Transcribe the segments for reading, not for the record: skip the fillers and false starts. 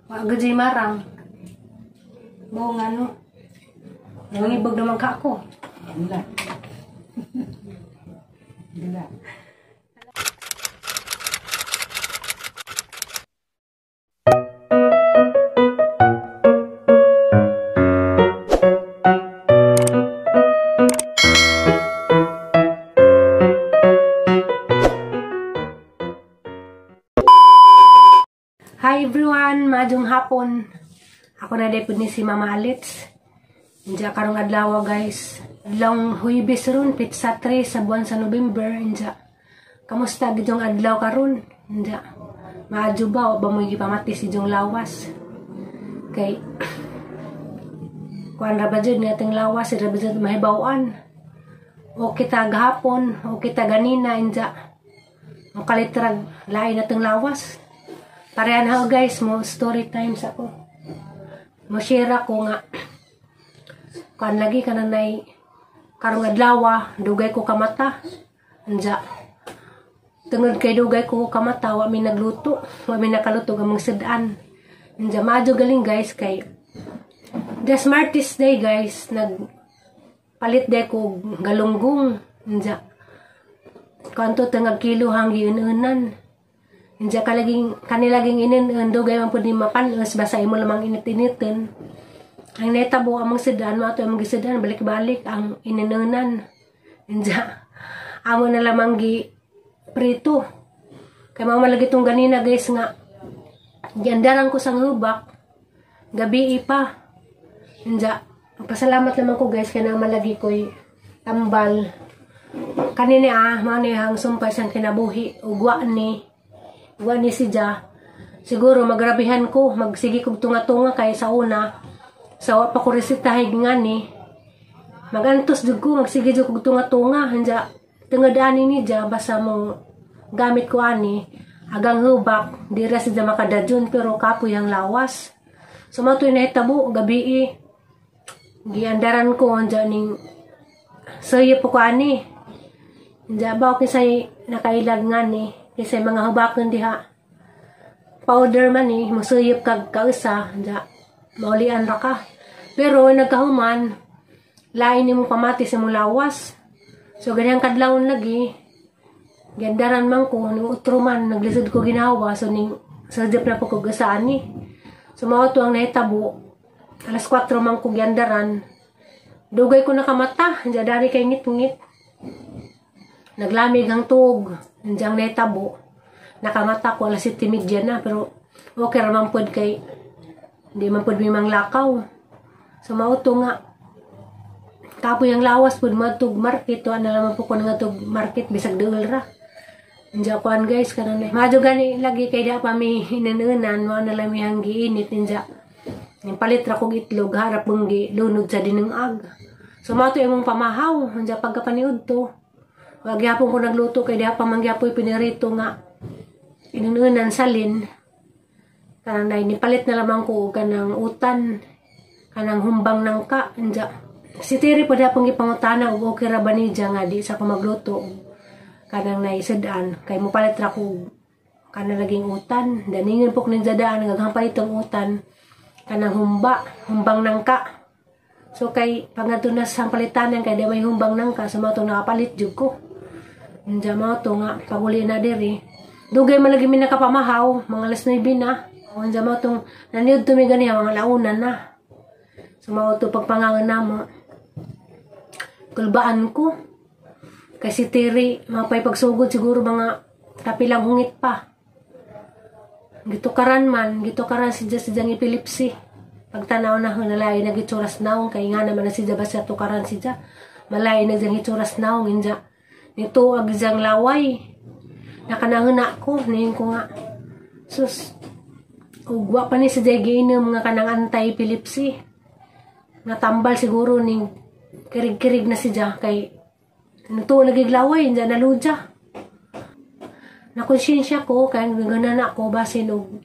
Wa gud marang. Mo nga no. Nangibog naman ka ako. Wala. Wala. Hi everyone, maayong hapon. Ako na day pud ni si Mama Alitz. Inja karong adlaw, guys. Adlawng Huwebes ron, petsa 3 sa buwan sa November. Inja. Kamusta gid yung adlaw karon? Inja. Maadyo ba o ba mo gipamati si jong lawas? Kay kuan ra ba jud nga atong lawas, ra ba jud mahibaw-an? O kita gahapon, o kita ganina, inja. Ang kalitrag lain atong lawas. Parehan ha guys, mo story times ako. Mo share ako nga kuan lagi kananay karong adlaw, dugay ko kamata. Anja. Tungod kay dugay ko kamata, wa mi nagluto, wa mi nakaluto among sud-an. Anja maadyo galing guys kay the smartest day guys, nagpalit day ko galunggong. Anja. Kanto tangag kilo hang giununan. Inja kalaging kanilaging inin dugay man pud ni mapanos basta imo lamang init-initin. Ang netabo among sudan mo ato among gisudan balik-balik ang ininunan. Inja amo na lamang gi prito. Kay mao man lagi tong ganina guys nga giandaran ko sa hubak gabi pa. Inja pasalamat naman ko guys kay naa malagi koy tambal. Kanini mao ni ang sumpay sang kinabuhi ug wa ni si Ja. Siguro magrabihan ko, magsige kog tunga-tunga kay sa una sa wa pa ko resetahe ngani. Magantos jud ko, magsige jud kog tunga-tunga. Anja tungod ani ni Ja basta mo gamit ko ani agang hubak di ra si Ja makadadyon pero kapoy ang lawas. So mao to'y nahitabo gabi giandaran ko anja ning sayo po ko ani. Anja ba kinsay nakailag ngani kasi mga hubakan diha powder man ni musuyop kag kausa anja maulian ra ka pero nagkahuman lain nimo pamati sa imong lawas. So ganyang kadlawon lagi giandaran man ko ning utro man naglisod ko ginawa so ning sajap na po ko gasaan ni. So mao to ang nahitabo alas 4 man ko giandaran, dugay ko nakamata anja dari kay ngit-ngit naglamig ang tuog. Andiyan netabo nakamata ko alas 7:30 na pero okay ra man pod kay hindi man pod mi manglakaw. So mao to nga kapoy ang lawas pod madtog market to ana naman po ko ngadtog market bisag duol ra. Andiyan kuan guys karon madyo gani lagi kay da pa mi hinununan mao na lang mi ang giinit inja. Ning palit ra kog itlog harap mong gilunod sa dinungag. So mao to imong pamahaw anja pagkapaniud to. Wag gyapon ko nagluto kay diha pa man gyapoy pinirito nga inununan salin. Kanang nay nipalit na lamang ko kanang utan kanang humbang nangka anja. Si Tiri pa diha pong gipangutana og okay ra ba ni ja nga di sa ko magluto kanang nay sud-an kay mopalit ra ko kanang laging utan. Daningon pok ninja daan nga palit ang utan kanang humbang nangka. So kay pangadto na sa palitanan kay di may humbang nangka so mao tong nakapalit jud ko. Inja mao to nga paguli na diri. Dugay man lagi mi nakapamahaw, mga alas 9 na. Inja mao tong naniud to mi ganiha mga launa na. So mao to pagpangangan namo. Kulbaan ko. Kay si Tiri mapay pagsugod siguro mga kapilang hungit pa. Gitukaran man, gitukaran si Ja si Jang epilepsy. Pagtanaw na nalay na gitsuras naong kay nga naman na si Ja basta tukaran si Ja. Malay na jang gitsuras naong inja. Nito ag jang laway. Nakanahuna ko niing ko nga. Sus ugwa pa ni si Ja giinom nga kanang anti-epilepsy. Natambal siguro ning kirig-kirig na si Ja kay nito lagi laway inja naludya. Nakonsensya ko kay naganan ako basin og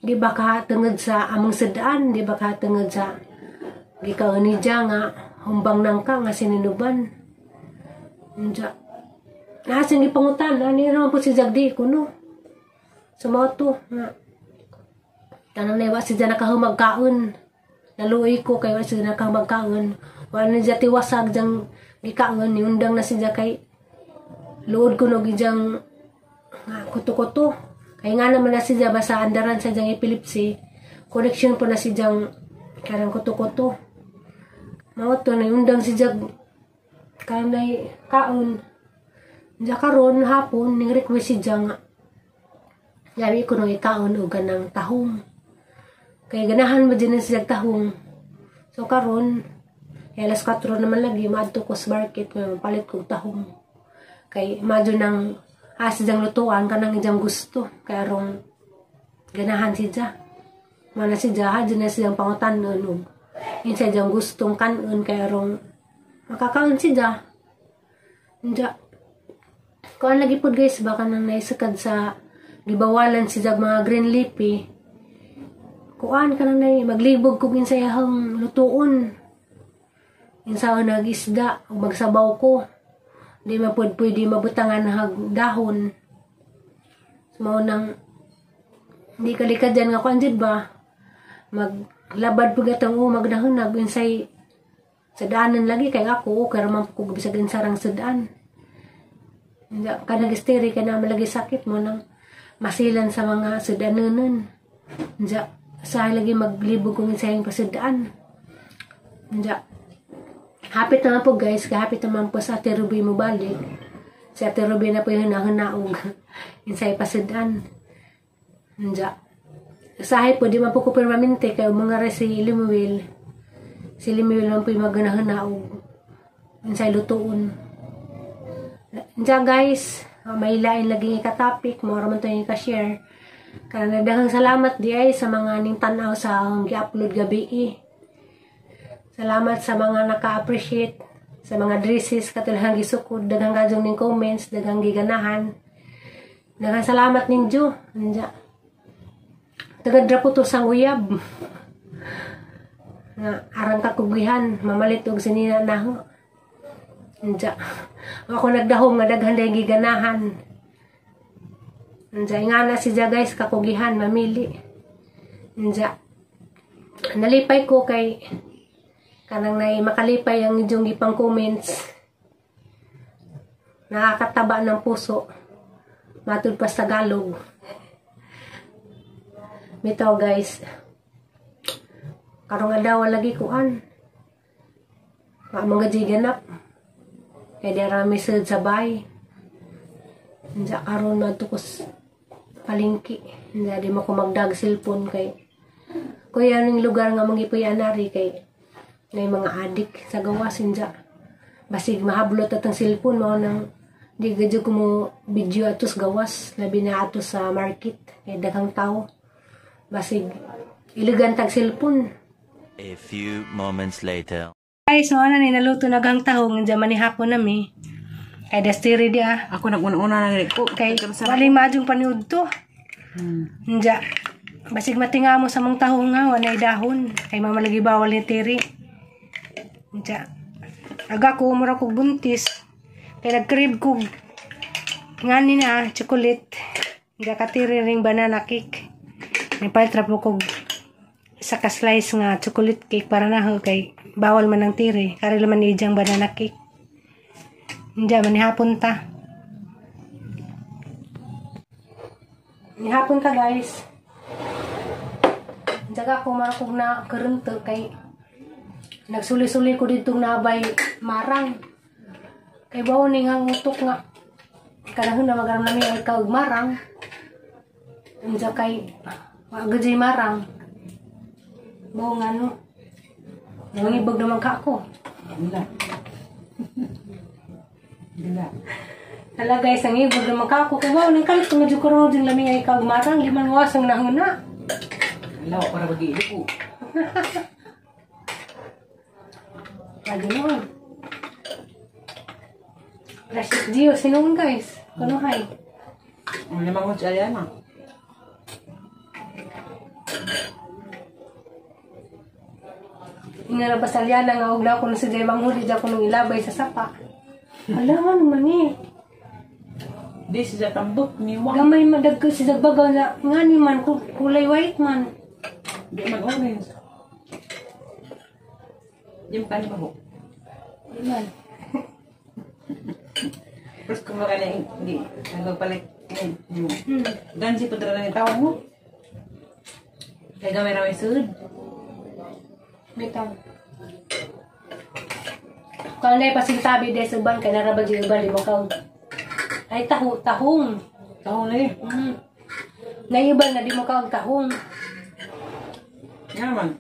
di ba ka tungod sa among sud-an, di ba ka tungod sa gikaon ni Ja nga humbang nangka nga sininuban. Inja nasa gipangutan ani naman po si Jagdi kuno. So mao to nga Tanang na wa siya nakahumagkaon. Naluoy ko kay wa siya nakahumagkaon. Wa na siya tiwasag diyang gikaon. Niundang na siya kay luod ko no gijang kuto-kuto. Kay nga naman na siya basta andaran sa diyang epilepsy. Connection po na siyang karang kuto-kuto. Mao to niundang siya kanay kaon. Diya karon hapon ning request siya nga yabi ko nang ikaon og ganang tahong. Kay ganahan ba din siya tahong. So karon kay alas 4 naman lagi maadto ko sa market nga palit kog tahong. Kay madyo nang asa diyang lutuan kanang iyang gusto kay arong ganahan siya. Mana siya ha na siyang pangutanon og insa diyang gustong kanon kay arong makakaon siya. Diya kuan lagi pod guys baka nang naisakad sa gibawalan siya mga green leafy. Kuan ka nang nay maglibog kog insa iyang lutuon. Insa nag-isda o magsabaw ko. Di mapud pwede mabutangan hag dahon. So, mao nang di kalikad yan nga kuan jud ba maglabad pud atong umag dahon insay sa daanan lagi kay ako okay ra man ko bisag insarang sudaan. Kanang isteri kay na malagi sakit mo nang masilan sa mga sudanonon. Diya sa lagi maglibog kung insayang pasudaan. Diya hapit naman po guys, kahapit naman po sa Ate Ruby mo balik. Si Ate Ruby na po yung hinahanaog insay pasudaan. Diya sahay po di man po ko permanente kay mga re si Limuel. Si Limuel man po yung maganahanaog insay lutuon. Diya guys, may lain lagi ikatapik, mo raman to yung ika-share. Kaya daghang salamat di ay sa mga ning tan-aw sa akong gi-upload gabi eh. Salamat sa mga naka-appreciate sa mga dresses katulad gisukod, daghang gajong ning comments, daghang giganahan. Daghang salamat ninyo. Diya. Tagad ra po to sang uyab. Nga arang kakugihan, mamalit og sinina naho. Diya. Ako nagdahom nga daghan dayong giganahan. Diya nga na siya guys kakugihan mamili. Diya. Nalipay ko kay kanang nay makalipay ang inyong gipang comments. Nakakataba ng puso. Matud pa sa Tagalog. Bitaw guys. Karong adlaw lagi kuan. Wa mga ganap. Kay di rami sud sa bay. Diya karon madto ko palengke. Diya di mo ko magdag cellphone kay kuya ning lugar nga mangipoy anari kay nay mga adik sa gawas inja. Basig mahablot atang cellphone mao nang di gadyo ko mo video atos gawas labi na atos sa market kay daghang tao. Basig iligan tag cellphone. A few moments later. Guys, so ana ni naluto na gang tahong inja manihapon nami. Kay dastiri di ah. Ako nag-una-una na ko. Kay wali maadjong paniud to. Inja basig matinga mo sa mong tahong nga wanay dahon kay mamalagi bawal ni tiri. Inja aga ko mura kog buntis. Kay nagkrib kog ngani na chocolate. Inja katiri ring banana cake. Nipalit ra po kog isa ka slice nga chocolate cake para na ho kay bawal man ang tiri. Kari laman ni ijang banana cake. Inja manihapon ta. Nihapon ta guys. Jaga ko marakog na karunto kay nagsuli-suli ko dito nabay marang. Kay bawo ning ang utok nga kanahon na magaram nami ay kaog marang. Unsa kay wa gud marang. Bawo nga no. Nangibog naman ka ako. Wala. Wala. Hala guys, ang ibog naman ka ako. Kay bawo ning kalit nga jud karon jud lami ay kaog marang liman wasang nahuna. Wala para bagi ko. Lagi mo. Precious Gio, sinuon guys. Kunuhay. Ang limang ko siya na. Nga na basalyana nga og na ko na si Jay Manghuli dyan ko nung ilabay sa sapa. Ala nga naman eh. Di siya tambok ni Wang. Gamay madag ko si Dagbagaw na nga ni man kulay white man. Di man orange. Di mo kain baho. Di man. Terus kumakain na hindi. Nagpapalit. Gansi po talaga ng tao mo. Kaya gamay na may sud. Bitaw. Kung na pasintabi dahil sa uban, kay narabag yung uban, di mo kaon. Ay, taho, tahong. Tahong na eh. Naiban na di mo kaon tahong. Nga naman.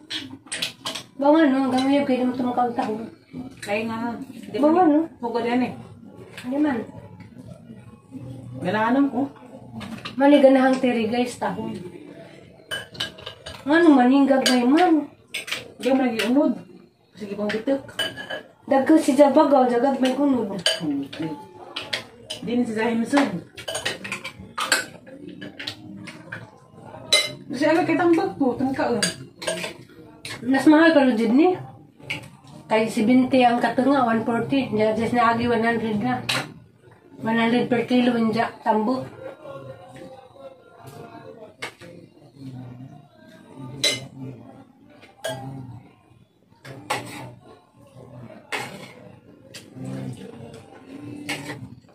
Ba nga no, hanggang ngayon, kaya di mo tumakaon tahong. Kaya nga. Di Ba nga no? Hugod yan eh. Hindi man. Ganahan ko. Mali ganahang tiri guys, tahong. Nga no, maninggag may man. Hindi mo nag-iunod. Sige pang bitik. Dagko si Jabagaw, jagag may unod. Di na si Zahim Sud. Kasi ano kay tambag po, tangkaon. Mas mahal pa rin ni. Kay 70 ang katunga, 140. Diya na agi 100 na. 100 per kilo inja, tambo.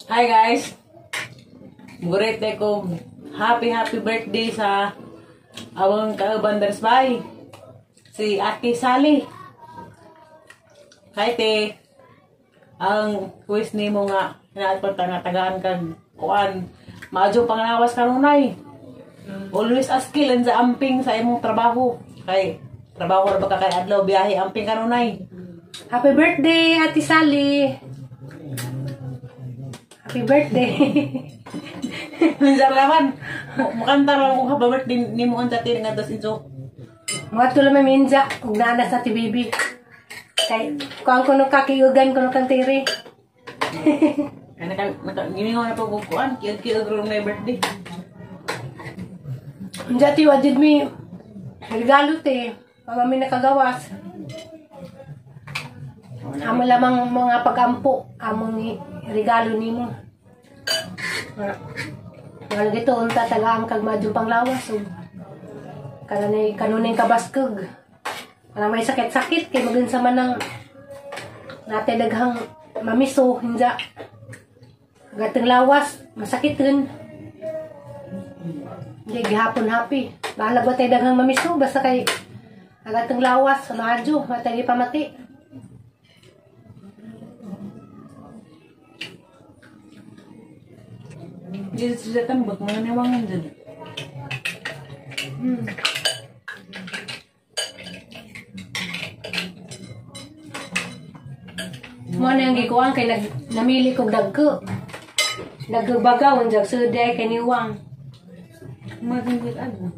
Hi guys! Mugurete ko happy happy birthday sa awang kauban bay si Ate Sally. Hi te! Ang quiz nimo nga hinaat pa nga tagaan kag kuan maadyo panglawas kanunay. Always askil and sa amping sa imong trabaho. Kay trabaho ra ba ka kay adlaw biyahe amping kanunay. Happy birthday Ate Sally! Happy birthday! Minsan naman, mukanta lang kung happy birthday ni mo ang dati nga dos inso. Mga tulo may minja, ug naana sa ti baby. Kay, kuang kuno kakiugan kuno kang tiri. Kaya gimingaw na po kung kuan, kiyog-kiyog rin na birthday. Unja ti wajid mi, regalo te, mama mi nakagawas. Amo lamang mga pag-ampo, among regalo nimo. Wala dito unta tagaan kag madyo panglawas ug kanunay kanunay kabaskog. Kanang may sakit-sakit kay magunsa man ang natay daghang mamiso hinja. Gateng lawas masakit rin. Hindi gihapon happy. Bahala ba tay daghang mamiso basta kay agateng lawas madyo matay pamati. Dito sila tambak, mga niwangan dyan. Mo na yung gikuan kay namili kog dagko. Dagko bagaw ang jag suday kay niwang. Magingit ano.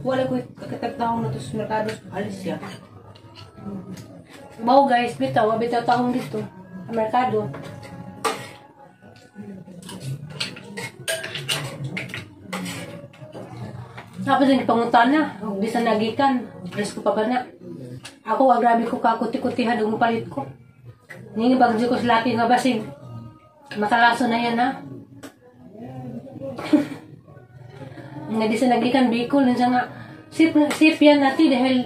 Wala ko kakatagtaong na to sa merkado sa Alicia. Bao guys, bitaw, bitaw taong dito sa merkado. Tapos yung pangutana, huwag di sa nagikan, presko pa ba na. Ako, ang grabe ko kakuti-kutihan, huwag palit ko. Hindi bagyo ko sa laki nga basig. Makalaso na yan, ha? Nga di sa nagikan, Bicol, yun siya nga, sip yan natin dahil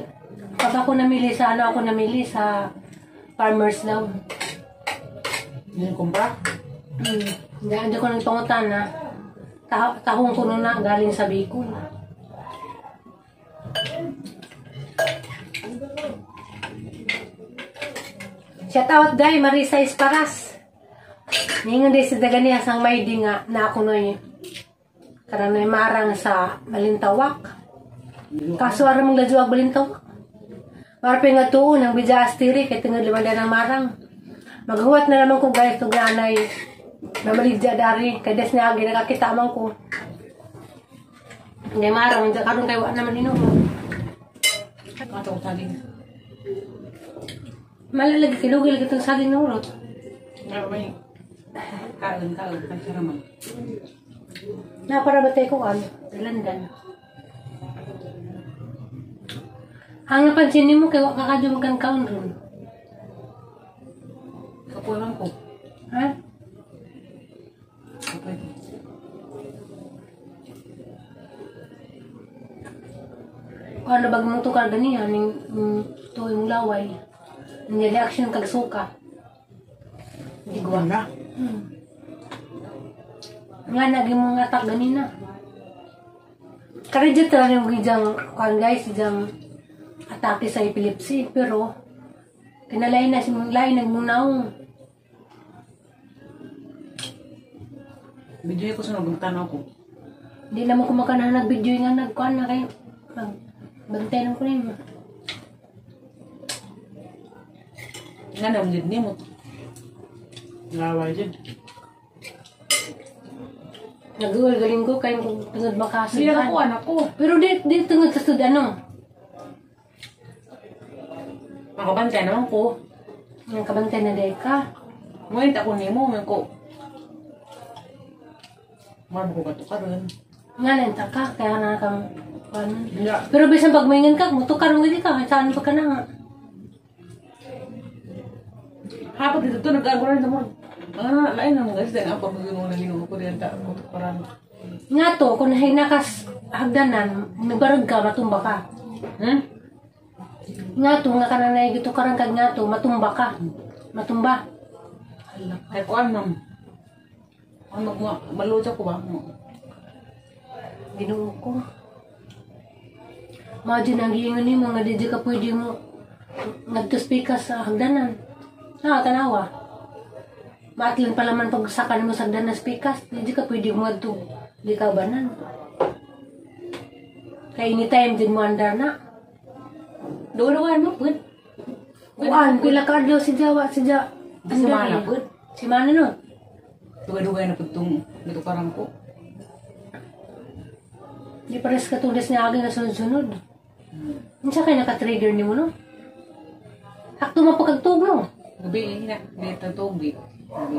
pag ako namili sa ano, ako namili sa Farmers Now. Yung kumpra? Hindi ko nang pangutana. Tahong ko na galing sa Bicol. Shout out day Marisa Esparas. Ningon day sa daganiya sang maydi nga na ako noy karanoy marang sa Balintawak. Kaso ara mong lajuag Balintawak. Marpe nga tuon ang bidya astiri kay tungod limanda ng marang. Maghuwat na naman ko guys tug anay mamaligya dari kay des na ginakakita man ko. Ngay marang dya karon kay wa naman hinuon. Kato saging. Malalagi kilugil lagi itong saging na urot. Kaon, kaon, kaon. Na para ba tayo kuan? Landan. Ang napansin nimo kay wa ka kadyo magkan kaon ron. Kapoy man ko. Ha? Kapoy. Kung ano bag mong tukar ganihan, yung tuwi mong laway. Hindi reaction kag suka. Hindi ko na. Nga, naging mong atak ganina. Karidyo talaga yung gijang, kuan guys, gijang atake sa epilepsy. Pero, kinalain na si mong lain, nagmunaw. Video ko sa nagtanaw ko. Hindi naman kumakana nag-video nga nagkuan na kayo. Magbantay lang ko na yun. Nga naman din niya mo. Laway din. Nag-uul galing ko kayo kung tungod makasud. Hindi na ako, anak ko. Pero di tungod sa sud ano. Makabantay naman ko. Ang kabantay na day ka. Ngunit ako nimo, ngayon ko. Marami ko katukar rin. Nga nanta ka, kaya na kang ano. Yeah. Pero bisan pag maingan ka, mutukar mo gid ka, saan pa ka na nga. Hapon dito to, nag-aguran sa mo. Mga lain na mga guys, dahil ako pag-ginoo na ginoo ko diyan ta, mutukaran. Nga to, kung hinakas hagdanan, nagbarag ka, matumba ka. Hmm? Nga to, nga ka na nagitukaran kag nga to, matumba ka. Matumba. Ay, kuan, ma'am. Ano, maluto ko ba? Ginoo ko. Imagine ang giingon nimo nga di ka pwede mo nagtuspika sa hagdanan. Ah, tanawa. Maatlan pa laman pag saka nimo sa hagdanan spikas, di ka pwede mo adto. Di ka banan. Kay anytime din mo andar na. Duwa-duwa mo pud. Kuan pila ka adlaw si Jawa si Ja. Semana pud. Semana no. Duwa-duwa na pud tong gitukaran ko. Di pares ka tulis niya aging nasunod-sunod. Unsa kay naka-trigger nimo no? Hakto mo pagtug no. Gabi na, di tatugi. Gabi.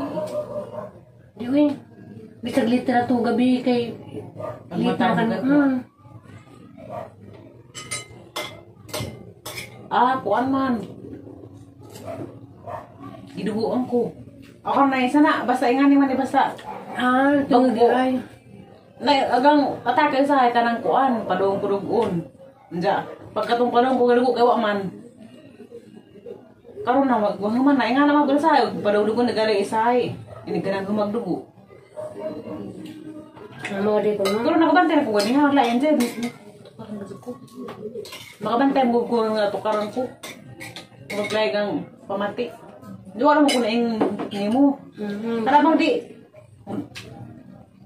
Di uy. Bisag litra to gabi kay litra kan. Ah, kuan man. Giduguan ko. Ako na isa na, basta ingani man basta. Ah, tungod ay. Na agang atake sa kanang kuan, padung kudugon. Unja, pagkatong padung ko gadugo kay wa man. Karon na maghuman na inga na magul sa padung dugon nagali isay. Ini kanang humagdugo. Ano di ko no. Karon nakabantay na ko gani ha, wala yan dyan. Makabantay mo ko nga tukaran ko. Maglay kang pamati. Di wala mo ko na ing nimo. Tara bang di.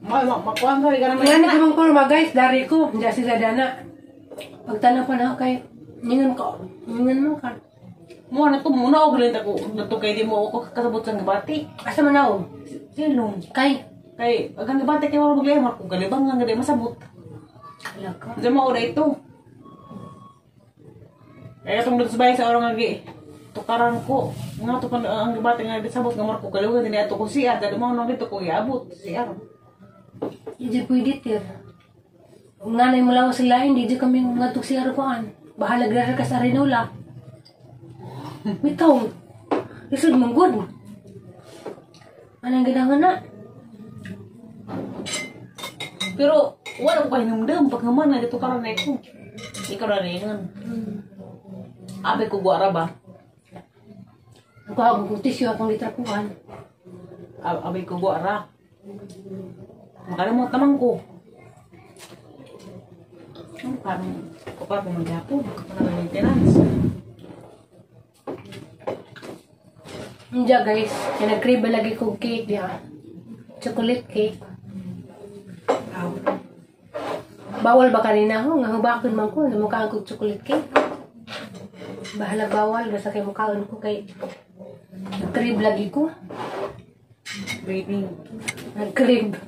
Makuha ka rin Yan ka mong kurma guys, dari ko. Hindi sila dana. Pagtanaw pa na kay, ningan ko. Ningan mo ka. Mo na to, muna ako galing ako. Nato kay di mo ako kasabot sa gabati. Asa man ako? Silong. Kay? Kay, agang gabati kay wala maglay. Marko galibang nga gadi masabot. Ala ka. Diyan mo na ito. Kaya itong dito sa bahay sa orang nga tukaran ko. Nga to ang gabati nga di sabot nga marko galibang. Hindi ato ko siya. Dahil mo nang dito ko iabot. Siya. Hindi pwede tir. Nga na yung mulaw sila, hindi di kami ngatog siya rukuan. Bahala grara ka sa Arenola. Bitaw. Isod mong good. Anong ginagawa na? Pero, wala ko kahinumdum. Pag naman, na dito karon na ito. Ikaw na rin. Abe ko guwara ba? Ang kuha ko tisyo akong litrapuan. Abe ko guwara. Makalimot naman ko. Parang, parang maghapon. Parang maintenance. Hindi guys, kaya nag-crave lagi kong cake niya. Chocolate cake. Wow. Bawal ba kanina ho? Nga hubakon man ko. Namukhaan ko chocolate cake. Bahala bawal. Basta kay mukhaan ko kay nag-crave lagi ko. Craving. Nag-crave.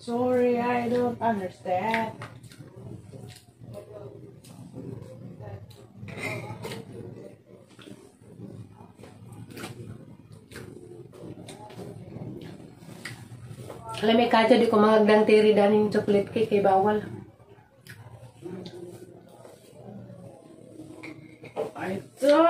Sorry, I don't understand. Alam mo, kadya, di ko magagdang tiri daning chocolate cake, kay bawal. I don't.